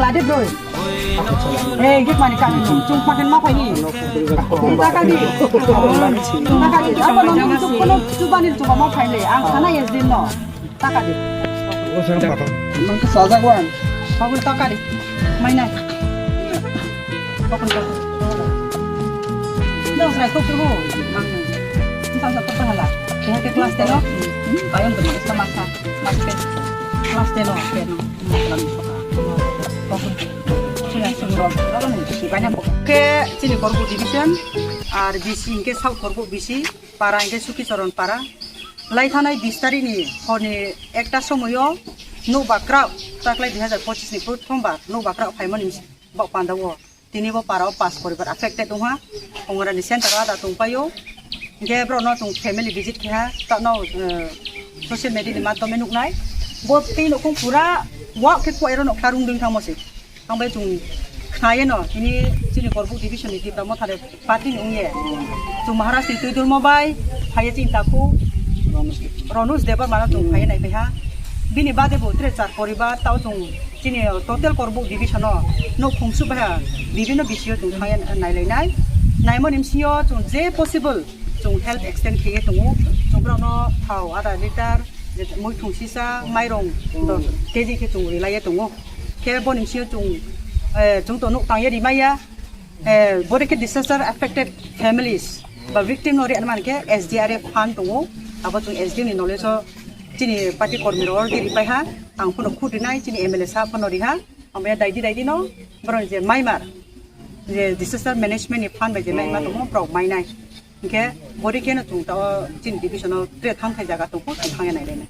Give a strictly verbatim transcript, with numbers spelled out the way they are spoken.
Tadi bro. Eh, git mani kami ni. Chung pakai ma pakai ni. Taka di. Taka di. Apa nama itu kono coba ni coba ma pakai ni. Ang sana ya zin no. Taka di. Nang ke saja kuan. Bagus taka di. Mainai. Bagus taka. Dong serai kok tu. Entah satu pahala. Dia ke kelas telo. Bayang tu sama sa. Mas ke. Kelas telo. Khe chini Korbuk division, ar B C hinkhe South Korbuk B C, para hinkhe Suki Choron para. Lai thanai bis tarikni horni ekta somoio nokba kwrak, taklai dui hazar pochis ni prothom bar nokba kwrak phaimani bok pandao. Tini bo para o pas poribar affected wngha. Ongrani center o ada tongpaio. Hinkhe borokno chwng family visit kheha, tano, eh, social media ni madhyome nuknai. Bo tei nokhung pura wak khe kuairokno kharung dwi thangmo se. Ang bai chwng khnayeno, tini chini Korbuk division ni Tipra Motha de party ni wngye. Chwng Maharaj ni twi dulmo bai phaiye chini takhuk Ronuj Debbarma no chwng phaiye naiphaiha. Bini bade bo tre char poribar tao chwng chini total Korbuk division o nok khungsu baiha bibino bisio chwng thangya nailainai. Naimoni bisingo chwng je possible chwng help extend khaiye tongo. Chwng borokno thao adha litre, je muithung sisa, mairung dos K G khe chwng rilaiye tongo. Khe boni bisingo chwng, eh, chwng to nok tangya rimaiya. Eh, bore khe disaster affected families ba victim no ri anman khe S D R F fund tongo. Abo chwng S D M ni knowledge o chini party kormi rok ri paiha. Ang phano khut rinai chini M L A sahab phano riha. Ang bai daidi daidi no borok je maimar je disaster management ni fund bai je maima tongo borok mainai. Hinkhe bore khe no chwng ta o chini division o tre thang thai jaga tongkho chwng thangya nailainai.